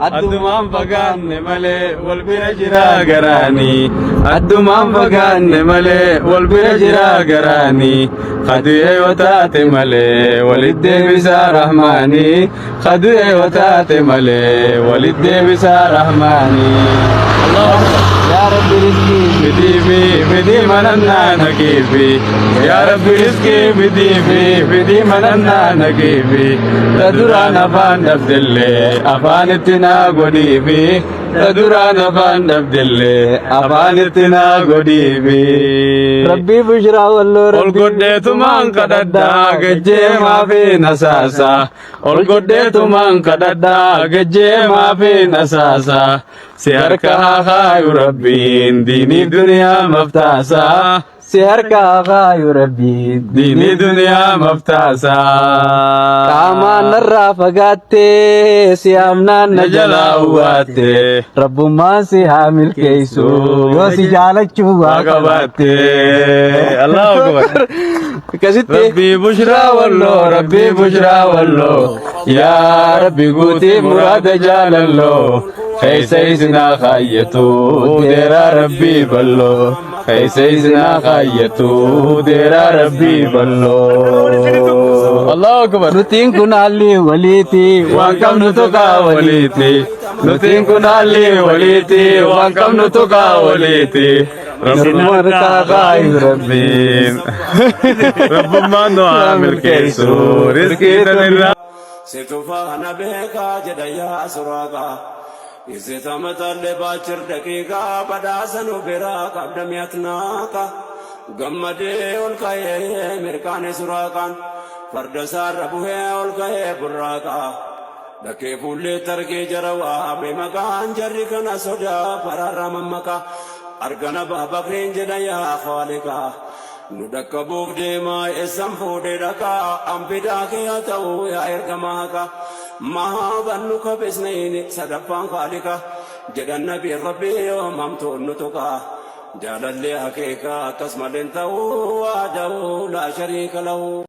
Addumaan fagaanne malee wal bira jira garaani. Addumaan fagaanne malee wal bira jira garaani. Kadu'ee yoo taate malee walit deebisaa rahmaani. Kadu'ee yoo taate malee walit deebisaa rahmaani. Yaa Rabbi rizqii Fidiifi fidii manannaa naqiifi. Yaa Rabbi rizqii fidiifi fidii manannaa naqiifi. Ta duraan afaan dhabdellee afaan itti naa godhiifi. Ta duraan afaan dhabdellee afaan itti naa godhiifi. Rabbii bushraa walloo Ol godheetumaan kadhadhaa gajjeemaa fi nasaasa. Ol godheetumaan kadhadhaa gajjeemaa fi nasaasa. Si harka haa kaayu Rabbiin diiniif duniyaa maftaasa. Si harka haa kaayu Rabbiin Diinii duniyaa maftaasa. Qaamaan narraa fagaattee si amnaan Na jalaa hubatte. Rabbummaan si haa milkeessu yoo si jaalachuu Waa waa qabaatte. Allahu akbar. Akkasitti Rabbii bushraa walloo, Rabbii bushraa walloo. Yaa Rabbi guutii muraada jaalalloo. Keessa isinaa kaayyatu deeraa Rabbii balloo. Keessa isinaa kaayyatu deeraa Rabbii balloo. Allahu akbar. Nutiin kun haalli waliiti Waan qabnu tuqaa waliiti. Nutiin kun haalli waliiti. Waan qabnu tuqaa waliiti. Rabbummaan harkaa kaayu Rabbiin. Rabbummaan nu haa milkeessu. Rizqii tanirraa. Situ faana beekaa jedha yaa suraaqa. Isita matalle baachir daqiiqaa badhaasa nu biraa qabda mi'atnaaqa. Gammadee ol ka'ee mirqaane suraaqaan farda isaarra buhee ol ka'ee burraaqa. Dhakkee fuullee targee jara waame maqaan jarri kana sodaa faraarra mammaqa. Argana baabakriin jedha yaa khaaliqa. Nu dhaqqabuuf deemaa eessan fuudhee dhaqaa anfidaa kee haa ta'u yaa ergamaa haqa. Maa bannu kabisnayni sadaffaan khaaliqa. Jedhan nabiin rabbii yoom hamtuun nu tuqa. Jaalalli akeeka akkas malee hin ta'u waadahu laa shariika lahu.